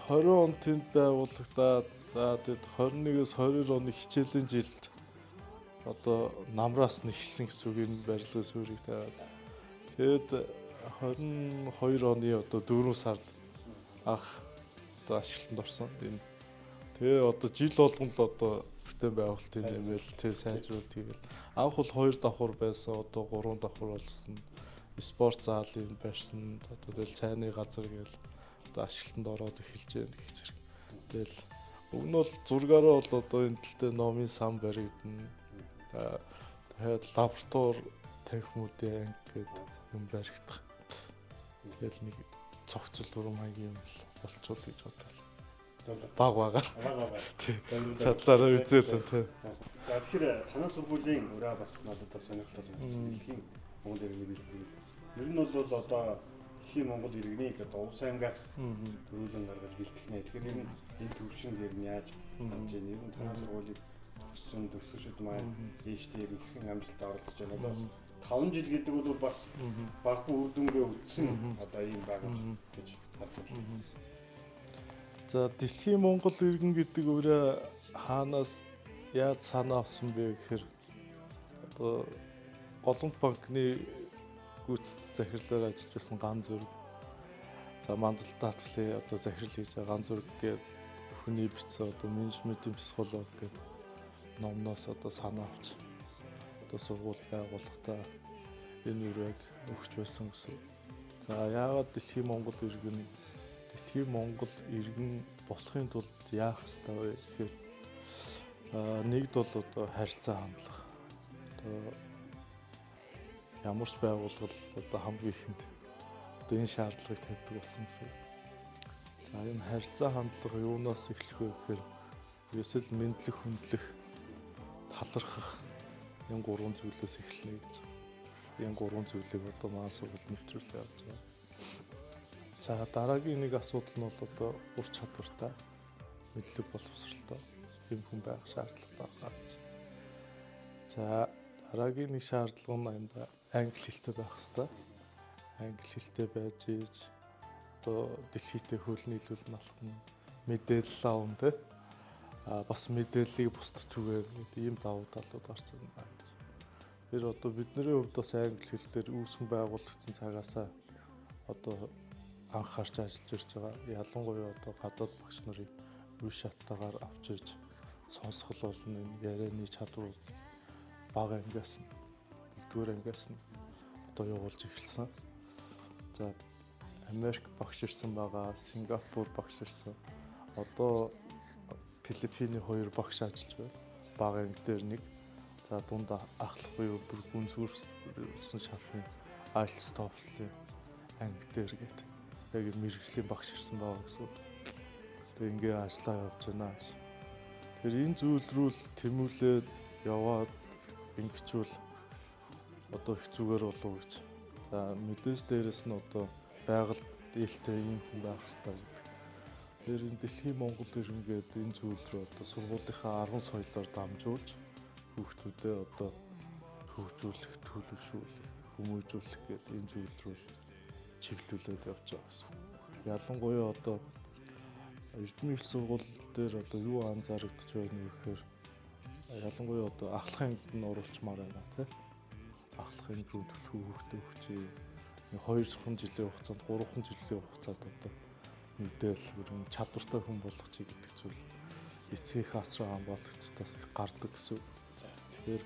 20 он тэнд байгуулагдаад за тэгэд 21-ээс 22 оны хичээлийн жилд одоо намраас нь эхэлсэн гэсэн үг энэ барилгын суурийг тавиад. Тэгээд 22 оны одоо 4 сард анх одоо ашиглалтанд орсон. Энэ тэгээ одоо жил болгонд одоо бүтээн байгуулалтын нэмэл тэг сайжруулалт хийгээл анх бол 2 давхар байсан, одоо 3 давхар болсон. Спорт заалыг барьсан. Одоо тэгэл цайны газар гээл одоо ашиглалтанд ороод эхэлж байна гэх зэрэг. Тэгэл уг нь бол зургаараа бол одоо энэ тал дээр номын сан баригдана. Дахиад лаборатори танхимуудын анги гэдэг юм баригдах. Тэгэл нэг цогцол урам маягийн юм болчихвол гэж бодлоо. Баг багаар. Чадлаараа үзээлээ тий. За тэгэхээр танай сургуулийн ураа бас надад бас сонирхолтой санагдсан. Дэлхийн Монгол иргэний бэлтгэл. Ер нь бол одоо дэлхийн Монгол иргэнийг одоо Увс аймгаас төрүүлэн гаргаж бэлтгэх нэ. Тэгэхээр ер нь энэ төвшин дээр нь яаж харж байна? Ер нь танай сургуулийг төгссөн төгсөгчд маань дээштэй ер нь хэрхэн амжилттай оролцож байна? Одоо 5 жил гэдэг бол бас баггүй үр дүнгээ үзсэн одоо ийм байгууллага гэж харж байна. За дэлхийн Монгол иргэн гэдэг өөрөө хаанаас яаж санаа авсан бэ гэхээр одоо Голомт банкны гүйцэтгэх захирлаар ажиллаж байсан ган зүрэг. За мандал даатгалын одоо захирал хийж байгаа ган зүрэг гээд хүний бичсэн одоо менежментийн психолог гэдэг номноос одоо санаа авч одоо сургууль байгуулахдаа энэ үрэг өгч байсан гэсэн. За яагаад дэлхийн Монгол иргэн дэлхийн Монгол иргэн болохын тулд яах ёстой вэ гэхээр нэгд бол одоо харилцаа хандлага. Одоо ямар ч байгууллага одоо хамгийн ихэнд одоо энэ шаардлагыг тавьдаг болсон гэсэн. За энэ харилцаа хандлага юунаас эхлэх вэ гэхээр ерөөсөл мэдлэх, хүндлэх, талархах энэ гурван зүйлээс эхэлнэ гэж. Энэ гурван зүйлийг одоо манай сургууль нэвтрүүлээ явж байгаа. За дараагийн нэг асуудал нь бол одоо ур чадвартай мэдлэг боловсралтай хэм хүн байх шаардлагатай байна гэж. За дараагийн нэг шаардлага нь аяндаа англи хэлтэй байх хэвээр. Англи хэлтэй байж иж одоо дэлхийдээ хөл нийлүүл алхна, мэдээлэл авна те. А бас мэдээллийг бусдад түгээх ийм давуу талууд гарч ирнэ гэж. Тэр одоо бидний хувьд бас англи хэл дээр үүсгэн байгуулагдсан цагаасаа одоо анхаарч ажиллаж ирж байгаа. Ялангуяа одоо гадаад багш нарыг үе шаттайгаар авч ирж сонсгол болно, энэ ярианы чадвар бага ангиас нь, нэгдүгээр ангиас нь одоо явуулж эхэлсэн. За Америк багш ирсэн байгаа, Сингапур багш ирсэн. Одоо Филиппиний 2 багш ажиллаж байна. Бага анги дээр нэг. За дунд ахлах буюу бүр гүнзгийрсэн шатны IELTS TOEFL-ийн анги дээр гэдэг. Яг мэргэжлийн багш ирсэн байгаа гэсэн. Тэгээ ингээ ажиллаа явж байна гэж. Тэр энэ зүйл рүү л тэмүүлээд яваад ингэчүүл одоо их зүгээр болов гэж. За мэдээж дээрэс нь одоо байгаль ээлтэй ийм хүн байх хэрэгтэй гэдэг. Тэр энэ дэлхийн Монгол ирнгээд энэ зүйл рүү одоо сургуулийнхаа арган соёлоор дамжуулж хүүхдүүдээ одоо хөгжүүлэх, төлөвшүүлэх, хүмүүжүүлэх гэдэг энэ зүйл рүү чиглүүлээд явж байгаа гэсэн. Ялангуяа одоо Эрдэнэ их сургууль дээр одоо юу анзаарэгдэж байна вэ гэхээр ялангуяа одоо ахлах ангид нь оруулчмаар байна тий. Ахлах анги руу төлхөө хүүхдээ өгчээ. 2 жилийн хугацаанд, 3 жилийн хугацаанд одоо мэдээлэл бүр чадвартай хүн болгочих гэдэг зүйл эцгийнхээ асран хамгаалагчдаас их гардаг гэсэн. Тэгэхээр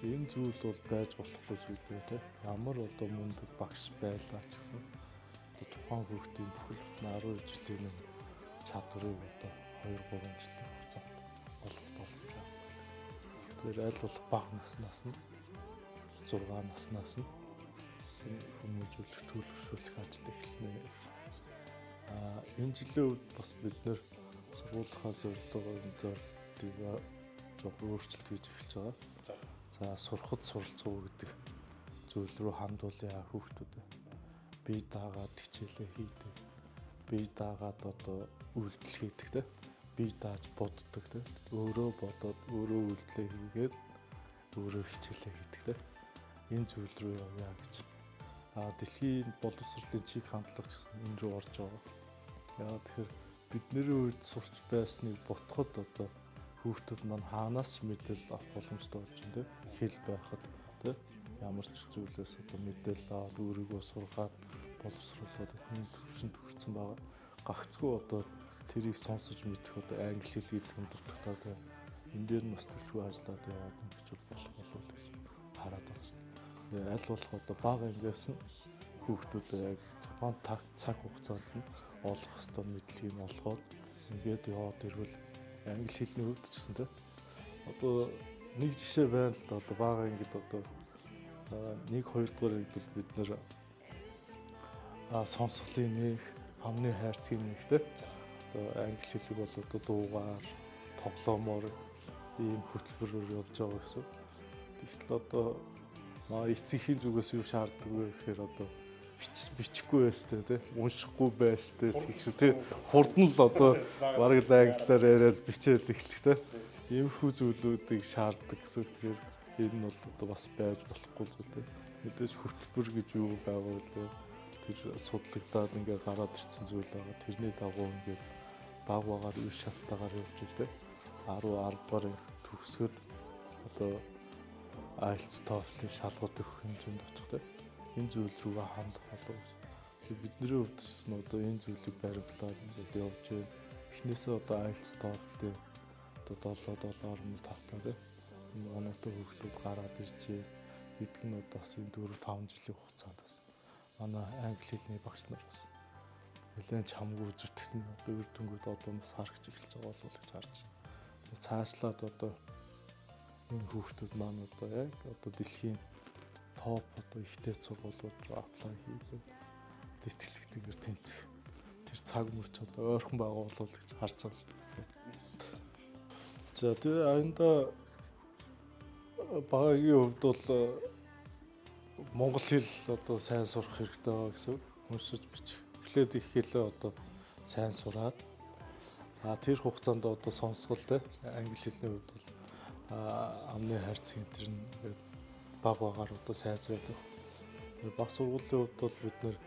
энэ зүйл бол байж болохгүй зүйл ээ тий. Ямар одоо мундаг багш байлаа ч гэсэн одоо тухайн хүүхдийн бүхэл 12 жилийн чадварыг одоо 2-3 жилийн хугацаанд олох боломж. Тэгэхээр аль болох бага наснаас нь 6 наснаас нь хүмүүжүүлэх, төлөвшүүлэх ажил эхэлнэ гэж. Аа энэ жилийн үед бас бид нэр сургуулийнхаа зорилгыг жоохон өөрчлөлт хийж эхэлж байгаа. За сурахад суралцуу гэдэг зүйл рүү хандуулъя хүүхдүүдэд. Бие даагаад хичээлээ хийдэг. Бие даагаад одоо үйлдэл хийдэг те. Бие дааж боддог те. Өөрөө бодоод өөрөө үйлдэлээ хийгээд өөрөө хичээлээ хийдэг те. Энэ зүйл рүү явъя гэж. А дэлхийн боловсролын чиг хандлага ч гэсэн энэ рүү орж байгаа. Яагаад тэгэхээр бидний үед сурч байсныг ботход одоо хүүхдүүд маань хаанаас ч мэдээлэл авах боломжтой болж байна те. Хэл байхад те ямар ч зүйлээс одоо мэдээлэл аваад өөрийгөө сургаад боловсруулаад хүн төвшөнд хүрсэн байгаа. Гагцгүй одоо тэрийг сонсож мэдэх одоо англи хэл гэдэг нь дутагдаад те. Энэ дээр нь бас төлхөө ажиллаад яваад ингэж болох болов гэж хараад байна. Аль болох одоо бага ангиас нь хүүхдүүдэд яг тухайн цаг хугацаанд нь олох ёстой мэдлэгийг олгоод ингээд яваад ирвэл англи хэлний хувьд ч гэсэн те. Одоо нэг жишээ байна л да, одоо бага ангид одоо 1 2 дугаар ангид бол бид нэр сонсголын нэх, амны хайрцгийн нэх те. Одоо англи хэлийг бол одоо дуугаар, тоглоомоор ийм хөтөлбөрөөр явж байгаа гэсэн. Тэгтэл одоо эцгийнхээ зүгээс юу шаарддаг вэ гэхээр одоо бичихгүй байстай тий, уншихгүй байстай гэх шиг тий, хурдан л одоо бараг л англиар яриад бичээд эхлэх тий. Иймэрхүү зүйлүүдийг шаарддаг гэсэн. Тэгэхээр энэ нь бол одоо бас байж болохгүй зүйл тий. Мэдээж хөтөлбөр гэж юу байгаа вэ? Тэр судлагдаад ингээ гараад ирсэн зүйл байгаа. Тэрний дагуу ингээд баг багаар үе шаттайгаар явж ир тий. 10 10 дугаар төгсгöd одоо IELTS TOEFL-ийн шалгалт өгөх хэмжээнд очих тий. Энэ зүйл рүүгээ хандах болов гэж. Тэгээ бидний хувьд ч гэсэн одоо энэ зүйлийг баримтлаад ингээд явж байна. Эхнээсээ одоо IELTS TOEFL-ийн одоо 7 7.5 тий. Энэ оноотой хүүхдүүд гараад ирж байна. Гэдэг нь одоо бас энэ 4 5 жилийн хугацаанд бас манай англи хэлний багш нар бас нэлээд чамгүй зүтгэсэн одоо үр дүнгууд одоо бас харагч эхэлж байгаа болов уу гэж харж байна. Цаашлаад одоо энэ хүүхдүүд маань одоо яг одоо дэлхийн топ одоо ихтэй сургуулиуд руу apply хийгээд тэтгэлэгтэйгээр тэнцэх тэр цаг мөч одоо ойрхон байгаа болов уу гэж харж байгаа шүү дээ. За тэгээ аянда багагийн хувьд бол монгол хэл одоо сайн сурах хэрэгтэй байгаа гэсэн. Уншиж бичих. Эхлээд их хэлээ одоо сайн сураад тэр хугацаанд одоо сонсгол те англи хэлний хувьд бол Амны хайрцаг энэ төр нь ингээд баг багаар одоо сайжраад байна. Баг сургуулийн хувьд бол бид нэр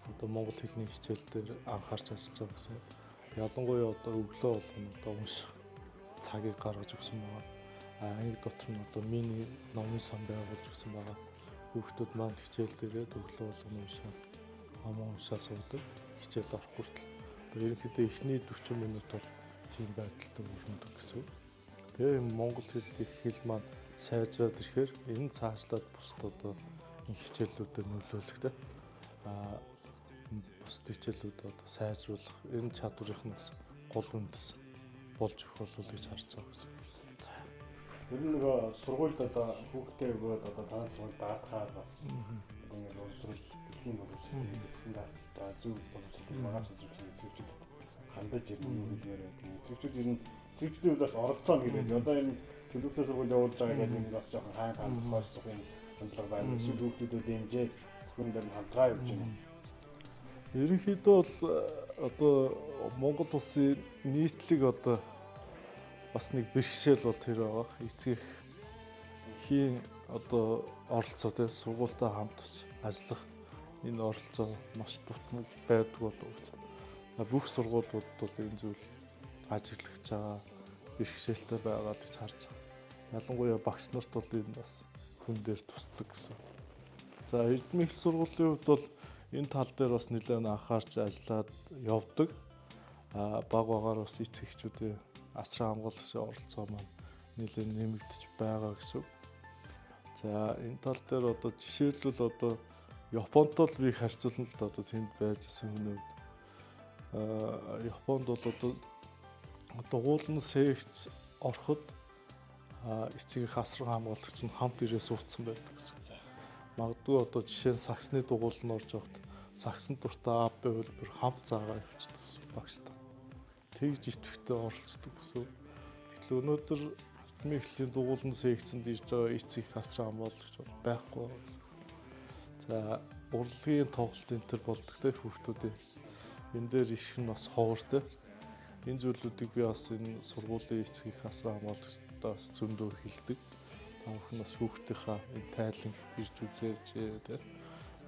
одоо монгол хэлний хичээл дээр анхаарч ажиллаж байгаа гэсэн. Ялангуяа одоо өглөө болгоно одоо унших цагийг гаргаж өгсөн байгаа. Анги дотор нь одоо мини номын сан байгуулж өгсөн байгаа. Хүүхдүүд маань хичээл дээрээ өглөө болгоно уншаад номоо уншаа суудаг. Хичээл орох хүртэл. Одоо ерөнхийдөө эхний 40 минут бол тийм байдалтай өрнөдөг гэсэн. Тэгээ монгол хэл их хэл маань сайжраад ирэхээр энэ цаашлаад бусд одоо энэ хичээлүүдэд нөлөөлөх те. Бусд хичээлүүд одоо сайжруулах энэ чадварынх нь бас гол үндэс болж өгөх болов гэж харж байгаа гэсэн. Ер нь нөгөө сургуульд одоо хүүхдээ өгөөд одоо танай сургуульд даатгаад бас ингээд боловсрол дэлхийн боловсролын стандарттай зөв боловсролыг магаас эзэмших эцэгчүүд хандаж ирнэ юу хэлмээр байдаг. Эцэгчүүд ер нь эцэгчүүдийн хувьд бас оролцоо гэдэг. Одоо энэ төлөвтэй сургууль явуулж байгаа гэдэг нь бас жоохон хаан хаан тохиолдох юм хандлага байна. Эсвэл хүүхдүүдэд дэмжээ хүн дээр нь хамтраа явж байна. Ерөнхийдөө бол одоо Монгол улсын нийтлэг одоо бас нэг бэрхшээл бол тэр байгаа. Эцэг хийн одоо оролцоо те сургуультай хамтарч ажиллах энэ оролцоо маш дутмаг байдаг болов гэж. Бүх сургуулиуд бол энэ зүйл ажиглагдж байгаа, бэрхшээлтэй байгаа л гэж харж байгаа. Ялангуяа багш нарт бол энэ бас хүн дээр тусдаг гэсэн. За Эрдмэ их сургуулийн хувьд бол энэ тал дээр бас нэлээд анхаарч ажиллаад явдаг. Баг багаар бас эцэг эхчүүдийн асран хамгаалагчийн оролцоо маань нэлээд нэмэгдэж байгаа гэсэн. За энэ тал дээр одоо жишээлбэл одоо Японд бол би харьцуулна л да, одоо тэнд байж исэн хүний хувьд. Японд бол одоо дугуулн секц ороход эцэг их асран хамгаалагч нь хамт ирээ суудсан байдаг гэсэн. Магадгүй одоо жишээ нь саксны дугуул нь орж явахад саксны дуртай А Б хөлбөр хамт заагаа явчихдаг гэсэн багштай. Тэгж идэвхтэй оролцдог гэсэн. Гэтэл өнөөдөр Эрдмийн эхлэлийн дугуулн секцэнд ирж байгаа эцэг их асран хамгаалагч бол байхгүй байгаа гэсэн. За урлагийн тоглолт энэ төр болдог те хүүхдүүдийн. Энэ дээр их нь бас ховор те. Энэ зүйлүүдийг би бас энэ сургуулийн эцэг их асран хамгаалагчдаа бас зөндөө хэлдэг. Та бүхэн бас хүүхдийнхаа энэ тайлан ирж үзээч те.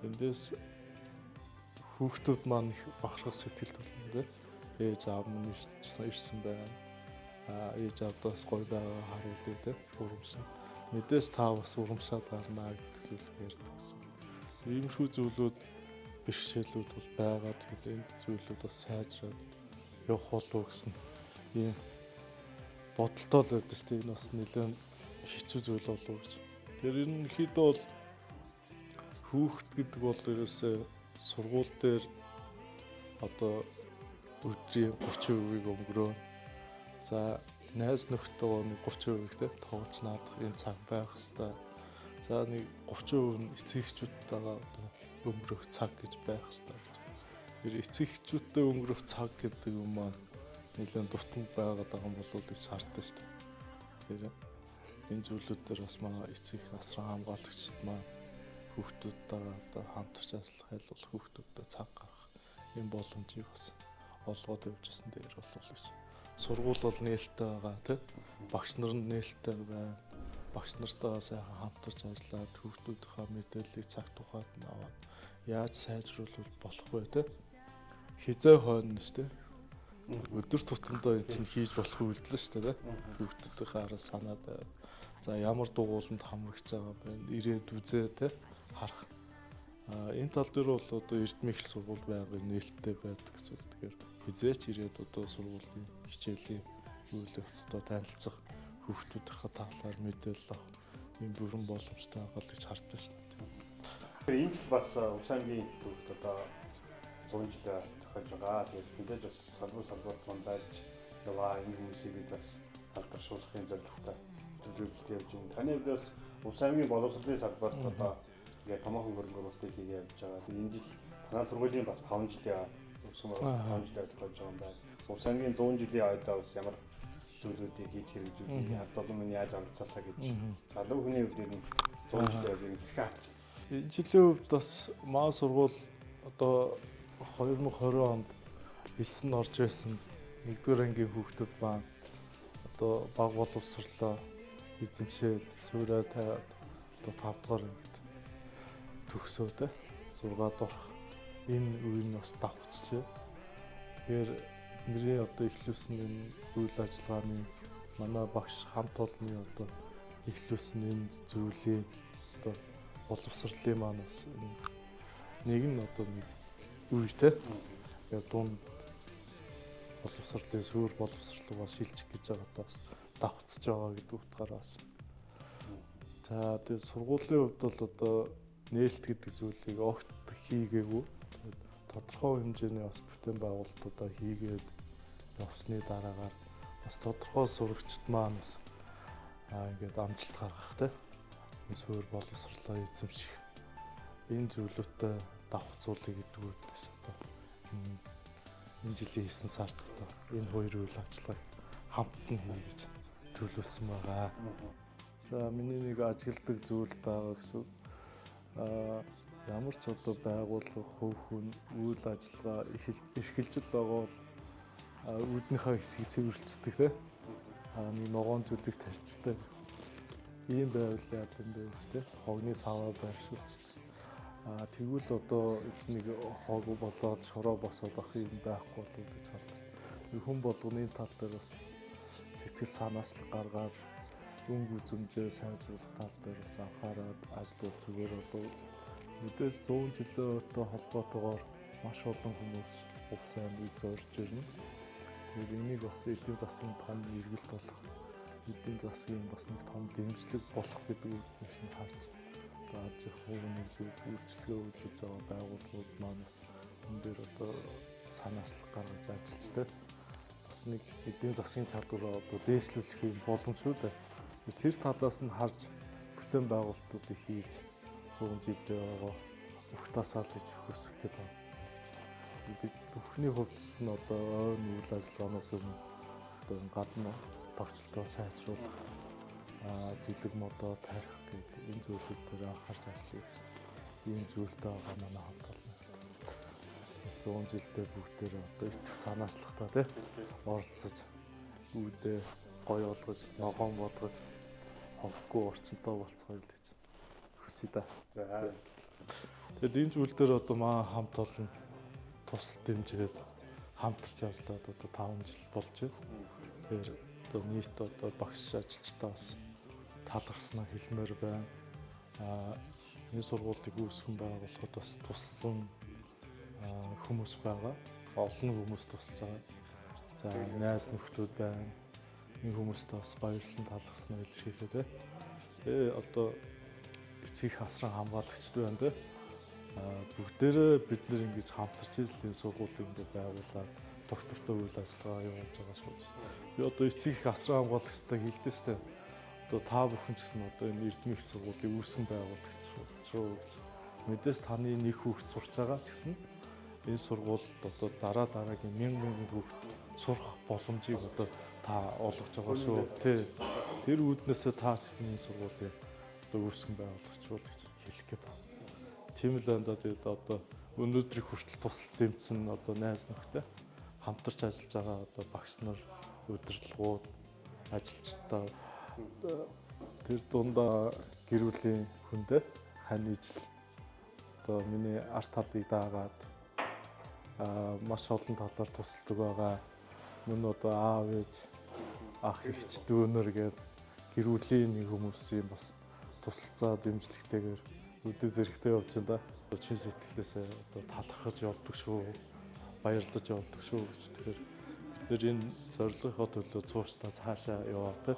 Эндээс хүүхдүүд маань их бахархах сэтгэлд болно те. Ээж аав минь ирсэн байна. Ээж аавдаас гоё байгаа харуулъя те. Урамшин. Мэдээс та бас урамшаад гарнаа гэдэг зүйл ярьдаг гэсэн. Иймэрхүү зүйлүүд бэрхшээлүүд бол байгаа. Тэгэхээр энэ зүйлүүд бас сайжраад явах болов гэсэн ийм бодолтой л байдаг шүү дээ. Энэ бас нэлээд хэцүү зүйл болов гэж. Тэр ерөнхийдөө бол хүүхэд гэдэг бол ерөөсөө сургууль дээр одоо өдрийн 30%-ийг өнгөрөө. За найз нөхдөйгөө нэг 30% те тоглож наадах энэ цаг байх хэвээр. За нэг 30% нь эцэг эхчүүдтэйгээ одоо өнгөрөх цаг гэж байх хэвээр гэж. Тэр эцэг эхчүүдтэй өнгөрөх цаг гэдэг юм маань нэлээд дутмаг байгаад байгаа юм болов уу гэж хардсан шүү дээ. Тэр энэ зүйлүүд дээр бас маа эцэг их асран хамгаалагч маань хүүхдүүдтэйгээ одоо хамтарч ажиллах айл бол хүүхдүүдтэй цаг гаргах энэ боломжийг бас олгоод явж байсан дээр болов гэж. Сургууль бол нээлттэй байгаа тий. Багш нар нь нээлттэй байна. Багш нартайгаа сайхан хамтарч ажиллаад хүүхдүүдийнхаа мэдээллийг цаг тухайд нь аваад яаж сайжруулах болох вэ тий. Хизээ хойно шүү дээ. Өдөр тутамдаа энэ чинь хийж болох үйлдэл шүү дээ. Хүүхдүүдийнхээ араас санаад за ямар дугууланд хамрагч байгаа юм бэ? Ирээд үзээ тий харах. Энэ тал дээр бол одоо Эрдмэ их сургууль байнгын нээлттэй байдаг гэсэн. Тэгэхээр хизээч ирээд одоо сургуулийн хичээлийн үйл явцтай танилцах хүүхдүүдийнхээ талаар мэдээлэл авах ийм бүрэн боломжтой байгаа л гэж хардсан шүү дээ. Тэгэхээр энэ жил бас Увс аймгийн төвд одоо 100 жил зохиож байгаа. Тэгээд мэдээж бас салбар мандаж яваа энэ хүмүүсийг бид бас алдаршуулахын зорилготой төлөвлөлт явж байна. Таны хувьд бас Увс аймгийн боловсролын салбарт одоо ингээд томоохон хөрөнгө оруулалтыг хийгээ явж байгаа. Тэгээд энэ жил танай сургуулийн бас 5 жилийн өсгөн 5 жилээр зохиож байгаа юм байна. Увс аймгийн 100 жилийн ойдоо бас ямар зүйлүүдийг хийж хэрэгжүүлэх, ард олон минь яаж оролцоолаа гэж залуу хүний хувьд ер нь 100 жилийн ойд хэрхэн харж байна? Энэ жилийн хувьд бас маа сургууль одоо 2020 онд элсэн орж байсан 1-р ангийн хүүхдүүд маань одоо баг боловсрлоо эзэмшээл суураа тавиад одоо 5 дугаар ангид төгсөө те 6 дурах энэ үе нь бас давхцжээ. Тэгэхээр бидний одоо эхлүүлсэн энэ үйл ажиллагааны манай багш хамт олонны одоо эхлүүлсэн энэ зүйлийн одоо боловсролын маань бас нэг нь одоо нэг үе те. Яг дунд боловсролын суур боловсрол руугаа шилжих гэж байгаа бас давхцаж байгаа гэдэг утгаараа бас. За тэгээ сургуулийн хувьд бол одоо нээлт гэдэг зүйлийг огт хийгээгүй. Тодорхой хэмжээний бас бүтээн байгуулалтуудаа хийгээд явсны дараагаар бас тодорхой сурагчид маань бас ингээд амжилт гаргах те суур боловсрлоо эзэмших энэ зүйлүүдтэй давхцуулъя гэдэг үгнээс одоо энэ жилийн 9 сард одоо энэ хоёр үйл ажиллагааг хамт нь хий гэж төлөвлөсөн байгаа. За миний нэг ажигладаг зүйл байгаа гэсэн. Ямар ч одоо байгууллага, хувь хүн үйл ажиллагаа эрхэлж л байгаа бол үүднийхээ хэсгийг цэвэрлцдэг те. Нэг ногоон зүйлийг тарьцдаг. Ийм байвал яа юм бэ гэж те. Хогны саваа байршуулчихдаг. Тэгвэл одоо нэг хог болоод шороо босоод ах юм байхгүй болов гэж хардаг. Хүн болгоны тал дээр бас сэтгэл санаачлаг гаргаад өнгө үзэмжээ сайжруулах тал дээр бас анхаарал ажлууд зүгээр болов. Мэдээж 100 жилийн ойтой холбоотойгоор маш олон хүмүүс Увс аймгийг зорж ирнэ. Тэгэхээр энийг бас эдийн засгийн том эргэлт болох, эдийн засгийн бас нэг том дэмжлэг болох гэдэг үгнээс нь харж одоо аж ахуйн нэг зүйл үйлчилгээ үзүүлж байгаа байгууллагууд маань бас энэ дээр одоо санаачлаг гаргаж ажиллаж тэ. Бас нэг эдийн засгийн чадвараа одоо дээшлүүлэх юм боломжтой дээ. Тэр талаас нь харж бүтээн байгуулалтуудыг хийж 100 жилийн ойгоо угтаасаа л гэж хүсэх гээд байна. Бид бүхний хувьд ч нь одоо ойн үйл ажиллагаанаас өмнө одоо гадна тогтолтоо сайжруулах, зүлэг модоо тарих гэдэг энэ зүйлүүд дээр анхаарч ажиллая гэсэн. Ийм зүйлтэй байгаа манай хамт олон. 100 жилдээ бүгдээр одоо итгэх санаачлагтай тий оролцож үүдээ гоё болгож, ногоон болгож, хоггүй орчинтой болцгоё л гэж хүсье да. За. Тэгэд энэ зүйл дээр одоо маа хамт олон тусал дэмжихэд хамтарч ажиллаад одоо 5 жил болж байна. Тэгэхээр одоо нийт одоо багш ажилчдаа бас талархснаа хэлмээр байна. Энэ сургуулийг үүсгэн байгуулахад бас тусалсан хүмүүс байгаа. Олон хүмүүс тусалж байгаа. За найз нөхдүүд байна. Энэ хүмүүстээ бас баярлсан талархснаа илэрхийлээ те. Тэгээ одоо эцэг их асран хамгаалагчд байна те. Бүгдээрээ бид нэр ингэж хамтарч ижил энэ сургуулийг ингэ байгуулад доктортой үйл ажиллагаа явуулж байгаа шүү. Би одоо эцэг их асран хамгаалагчтай хэлдэ штэ. Одоо та бүхэн ч гэсэн одоо энэ Эрдмийн их сургуулийн үүсгэн байгуулагч шүү гэж. Мэдээж таны нэг хүүхэд сурч байгаа ч гэсэн энэ сургуульд одоо дараа дараагийн мянган хүүхэд сурах боломжийг одоо та олгож байгаа шүү. Тэ. Тэр үүднээсээ та ч гэсэн энэ сургуулийн одоо үүсгэн байгуулагч бол гэж хэлэх гээд байна. Тийм л байна да. Тэгээд одоо өнөөдрийг хүртэл тусал дэмжсэн одоо найз нөхдөд хамтарч ажиллаж байгаа одоо багш нар, удирдлагууд, ажилчдаа тэр дундаа гэр бүлийн хүндээ хань ижил одоо миний арт талыг даагаад маш олон талаар тусалдаг байгаа. Мөн одоо аав ээж, ах эгч дүүнер гээд гэр бүлийн нэг хүмүүсийн бас тусалцаа дэмжлэгтэйгээр өдөө зэрэгтэй явж байна да. Чин сэтгэлээсээ одоо талархаж явдаг шүү. Баярлаж явдаг шүү гэж. Тэгэхээр бид нэр энэ зорилгынхоо төлөө цуурчдаа цаашаа яваад тэ.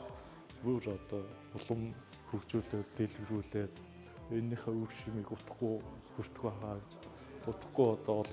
Бүр одоо улам хөгжүүлээд, дэлгэрүүлээд энэнийхээ үр шимийг утгагүй хүртэх байхаа гэж. Утгагүй одоо